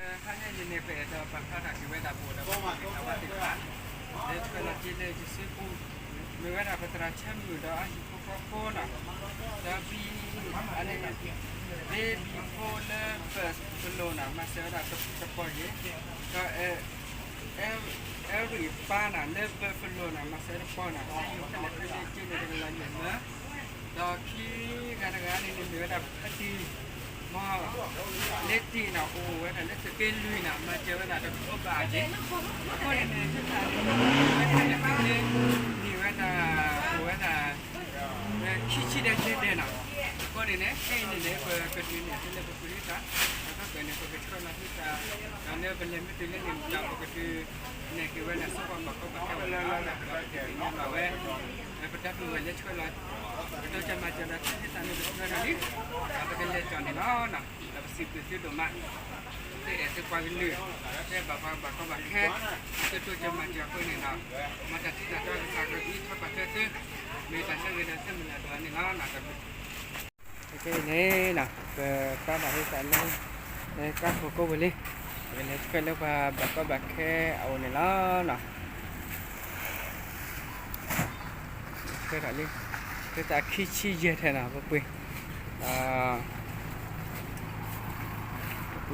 ဟါညါအံၤန့ၣ် ပအဲၣ်ဒိးပာ်ဖျါထီၣ်က့ၤဝဲဒၣ်ပအိၣ်ဒီးပသးဝါသ့ၣ်တဖၣ် လၢဆှၢလီၤက့ၤလၢယစုပူၤ, မ့ၢ်ဝဲဒၣ်ပသရၣ်ဆၢမုၢ်ဒီးအဟံၣ်ဖိဃီဖိနီၤ, ဒီးဘံ အန့ၣ် ဘံဘံဖိလၢ Buffalo နီၤ မၤစၢၤဝဲဒၣ်တပီၢ်ယဲၢ်, ဒီး အဲရ့ၣ်ပၢ်နီၤ လၢ Buffalo နီၤ မၤစၢၤတပီၢ်နီၤ စ့ယိၤဖဲလဲၣ်ဖဲလဲၣ်က့န့ၣ် တကလီၤယဲၢ်မၢ, ဒီးခံဂၤတဂၤန့ၣ်န့ၣ် မ့ၢ်ဝဲဒၣ်ဖါတံၢ် မီၢ်လ့တံၢ်နီၤ အိၣ်ဝဲဒၣ်လၢသုးက့လွံၢ်နီၤ မၤစၢၤဝဲဒၣ်တကထိဘးအက့, အဃိန့ၣ်န့ၣ် ဟ့ၣ်သးန့ၣ် မ့ၢ်ဝဲဒၣ် အိၣ်ဝဲဒၣ် ခံဆံဒီးယဲၢ်ဒဲးနီၤ, အဃိန့ၣ်န့ၣ် ခဲအံၤန့ၣ်န့ၣ် ပကဒုးနဲၣ်ဖဲလၢပပှ့ၤဟ့ၣ်သး, ဒီးဖဲန့ၣ် ပကဆှၢလီၤဟ့ၣ်သး, ဒီးလၢပလဲၤမ့ၢ်တုၤလၢန့ၣ် ဒီးပကဒုးနဲၣ်က့ၤဝဲဒၣ် ဆိပာ်ဘၣ်ကီဘၣ်ခဲအီၤန့ၣ်လီၤ, ဒီးပကသ့ၣ်ညါဘၣ်ဝဲ ပဒီပုၢ်ဝဲၢ်လၢဆှၢလီၤ ကတိကမၤစၢၤဒီး ဟ့ၣ်သးန့ၣ် ပဆှၢလီၤလံ, ဒီးပကလဲၤကီၤန့ၣ်လီၤ, ဒီးပစံးဘျုးသုဒိၣ်မး သုအဲၣ်သုပှၤကလုာ်, သုအဲၣ်ဘၣ်ပှၤဘၣ်ကီဘၣ်ခဲ, သုတိစၢၤမၤစၢၤအဃိန့ၣ်ဒီး, မ်တၢ်ထံၣ်တၢ်တီကစၢ်ကဒုးထီၣ်ပာ်ထွဲသု, မ့ၢ်တၢ်ဆၢဂ့ၤဒီးဆၢမုၢ်လၢ်ဒိၣ်န့ၣ်လီၤ. ခဲအံၤန့ၣ် ပကဘၣ်ဟ့ၣ်သးလၢ ကါခိၣ်ကိးပူၤလံ, ပကလဲၤဆှၢလၢပှၤဘၣ်ကီဘၣ်ခဲအအိၣ်န့ၣ်လီၤ. ဆှၢထီၣ်လံ, ဟ့ၣ်သးခံဆံယဲၢ်ထဲနီၤ ပပှ့ၤ, ပပှ့ၤ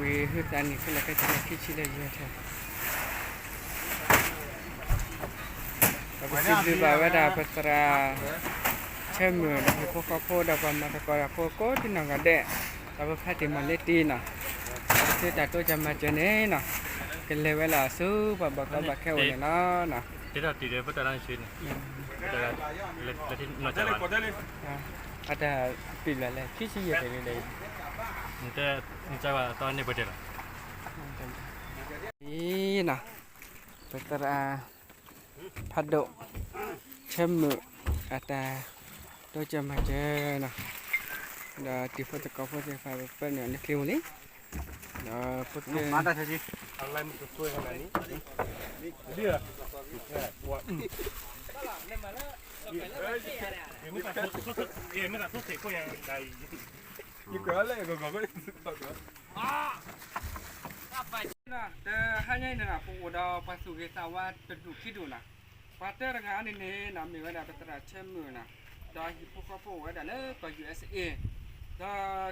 ဟ့ၣ်သးန့ၣ် ခဲလၢာ်ခဲဆ့ခံဆံလၢယဲၢ်ထဲ, ဒီးပစံးဘျုးဘၣ်ဝဲဒၣ်ပသရၣ် ဆၢမုၢ်ဒီးဟံၣ်ဖိဃီဖိ ဒီးပှၤမၤသကိးတၢ်ဖိကိးဒ်နီၢ်ဂၤဒဲး, ဒီးပဖါတံၢ်မီၢ်လ့တံၢ်နီၤ, ဒီးပသုတၢ်တိစၢၤမၤစၢၤန့ၣ်နီၤ, ကလဲၤဝဲလီၤဆူပှၤဘၣ်ကီဘၣ်ခဲအအိၣ်န့ၣ်လီၤ. အတၢ်ပံၤလၢ အံၤနီၤ, ပသရၣ် ဖးဒိၣ် ဆၢမုၢ် အတၢ်တိစၢၤမၤစၢၤနီၤ, ဒီးတံၤဖိသကိးဖိသ့ၣ်တဖၣ် ပပၢနုာ်အီၤလၢချံပူၤလံ, ဒီးပက တဟါညါအံၤန့ၣ်နီၤ ပအိၣ်ဒီးပှၤသူၣ်ဂ့ၤသးဝါတဒူၣ်ခံဒူၣ်နီၤ, ပှၤတၢတဂၤန့ၣ်န့ၣ်နီၤ မ့ၢ်ဝဲဒၣ်ပသရၣ်ဆၢမုၢ်နီၤ, ဒီးဟံၣ်ဖိဃီဖိအိၣ်ဝဲဒၣ်လၢကီၢ် ယူၣ်အၢၣ်စ့ၣ်အ့ၣ်,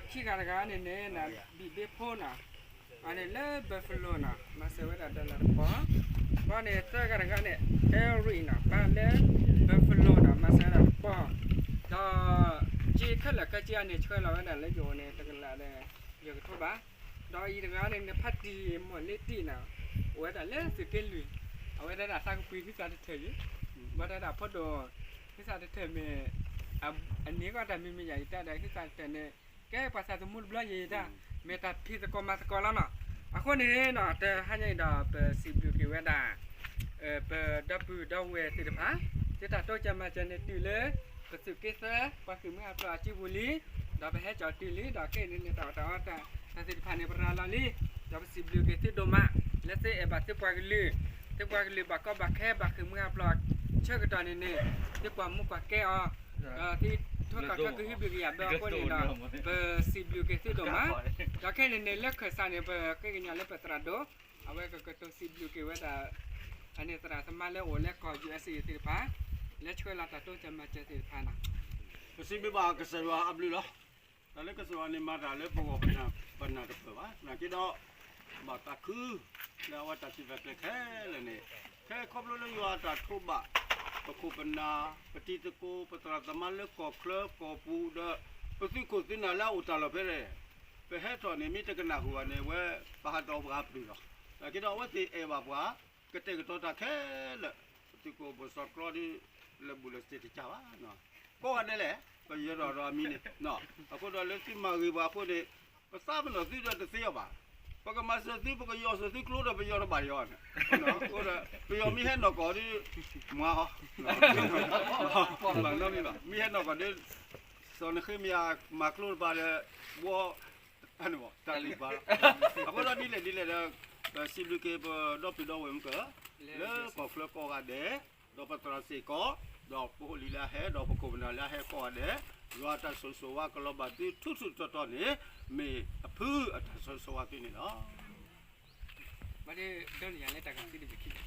ဒီးခံဂၤတဂၤန့ၣ်န့ၣ်နီၤ ဘံၣ်ဘ့ဖိနီၤ, အန့ၣ်လၢ Buffalo နီၤ မၤစၢၤဝဲဒၣ် dollar တပီၢ်, ဒီးန့ၣ်သၢဂၤတဂၤန့ၣ် အဲရ့ၣ်နီၤ ပၢ်လၢ Buffalo နီၤ မၤစၢၤဝဲဒၣ်တပီၢ်, ဒီး က့ခဲလၢာ်ခဲဆ့အန့ၣ် ဆှၢလီၤဝဲဒၣ်လၢယအိၣ်န့ၣ် တကလးဒီး ယကထိဘၣ်, ဒီးအံၤတဂၤန့ၣ် နဖါတံၢ်မီၢ်လ့တံၢ်နီၤ, အိၣ်ဝဲဒၣ်လၢသုးက့လွံၢ်, အဝဲဒၣ်သးကပှ့ၤဟံးသးတထၢၣ်ယံၤ, ဘၣ်တၢ်ဒၣ်ဖိဒိၣ် ဟံးသးတထၢၣ်မ့ၢ် အန့ၣ်ကီးတၢ်မံၤမံၤယၤအံၤတၢ်ဒီး ဟံးသးတထၢၣ်န့ၣ် ကဲပှၤသးသမူတဘျီယံၤတၢ်, မ့ၢ်တၢ်ဖံးသကိးမၤသကိးလီၤနီၤ, အဃိန့ၣ်နီၤ တဟါညါအံၤဒီး ပစံးဘျုးက့ၤဝဲဒၣ် ပဒီပုၢ်ဒီဝဲၢ်သ့ၣ်တဖၣ်, သုတၢ်တိစၢၤမၤစၢၤန့ၣ်တုၤလၢ ပသုးက့သၢ ပှၤဃ့ၢ်မှံဟးဖျိးအစုပူၤလံ, ဒီးပဟဲကၠီၤတုၤလံ, ဒီးခဲအံၤန့ၣ်န့ၣ် တၢ်အီၣ်တၢ်အီတၢ်သ့ၣ်တဖၣ်န့ၣ် ပရၤလီၤလံ, ဒီးပစံးဘျုးက့ၤသုဒိၣ်မး, လၢသုအဲၣ်ဘၣ်သုပှၤကလုာ်, သုပှၤကလုာ်ဘၣ်ကီဘၣ်ခဲ ဘၣ်ဃ့ၢ်မှံဟးဖျိး ဆၢကတီၢ်န့ၣ်န့ၣ်, သုကွၢ်မူကွၢ်ကဲအီၤ, ဒီးသုထီၣ်ကီၢ်ထီၣ်ကဟုဘၢကယာ်ဘၢအဃိန့ၣ်ဒီး, ပစံးဘျုးက့ၤသုဒိၣ်မး, ဒီးခဲအံၤန့ၣ်န့ၣ် လၢခၢၣ်စးန့ၣ် ပဃ့ကညးလၢပသရၣ်ဒိၣ် အဝဲကကတိၤစံးဘျုးက့ၤဝဲဒၣ် အန့ၣ်သရၣ်သမါလၢအိၣ်လၢကီၢ် ယူၣ်အၢၣ်စ့ၣ်အ့ၣ်သ့ၣ်တဖၣ်, လၢဆှၢလီၤတၢ်တိစၢၤမၤစၢၤသ့ၣ်တဖၣ်နီၤ, ပစံးဘျုးဘၣ်ကစၢ်ယွၤအဘျုးလီၤ. တၢ်လၢကစၢ်ယွၤန့ၣ်မၤတၢ်လၢပဂီၢ်ပနၢ်တပၢၢ်ဘၣ်, နာ်က့ဒီး ဘၣ်တၢ်ခု လၢအဝဲတၢ်စံးတၢ်ကတိၤခဲလၢာ်န့ၣ်, ခဲခီဖျိလၢယွၤအတၢ်ထိးဘၣ် ပခိၣ်ပနၢ် ပတံၤသကိး ပသရၣ်သမါလၢကီၢ်ချၢကီၢ်ပူၤဒီး ပသုးခိၣ်သုးနၢ်လၢအအိၣ်တၢ်လီၢ်ဖဲလဲၣ် ပဟဲထီၣ်န့ၣ် မ့ၢ်တကနၣ်ဟူဘၣ်န့ၣ် အဝဲပဟးဒီးပှၤပျုၢ်လီၤ. နာ်က့ဒီးအဝဲသ့ၣ်အဲၣ်ဘၣ်ပှၤ ကတဲာ်ကတီၤတၢ်ခဲလၢာ်, ပသုးခိၣ်ဘၣ်စီၣ်ကျီဒီး လဲၤဘူးလဲၤစ့တကၢ်ဘၣ်, ကိးဂၤဒဲးလဲၣ်, ပယီၤဒီးဒီးအမံၤန့ၣ်, အဃိဒီးလၢသုမၤဂ့ၤပှၤအဃိန့ၣ်, ပသးပ့ၤနီၣ်သုဒီးတသ့အီၤဘၣ်, ပကမၤစၢၤသု ပကယီၢ်စၢၤသုကျိဒီးပယီၤတဘၣ်ယီၤန့ၣ်, အဃိဒီး ပယီၤမ့ၢ်ဟဲနီၢ်ကီၢ်ဒီး မၤအီၤ, မ့ၢ်ဟဲနီၢ်ကီၢ်ဒီး စီၤနဃ့မယၤမၤကျိတဘၣ်ဒီး ဘှီ တၢ်လံၤဘၣ်, အဃိဒီးဒ်လဲၣ်ဒ်လဲၣ်ဒီး ပစံးဘျုးက့ၤပဒီပုၢ်ဒီဝဲၢ်မုၢ်ကၢၢ် လၢကီၢ်ချၢကိးဂၤဒဲး, ဒီးပသရၣ်စ့ၢ်ကီး, ဒီးပအိၣ်လံလၢအဟဲ ဒီးပခိၣ်ပနၢ်လၢအဟဲကိးဂၤဒဲး, ယွၤအတၢ်ဆိၣ်ဂ့ၤဆိၣ်ဝါကလီၤဘၣ်သုထူထူတီတီန့ၣ်, မ့ၢ်အဖုအတၢ်ဆိၣ်ဂ့ၤဆိၣ်ဝါသုန့ၣ်လီၤ. ဒီးနယၤလၢတၢ်ကသံတဘ့ၣ်ခံဘ့ၣ်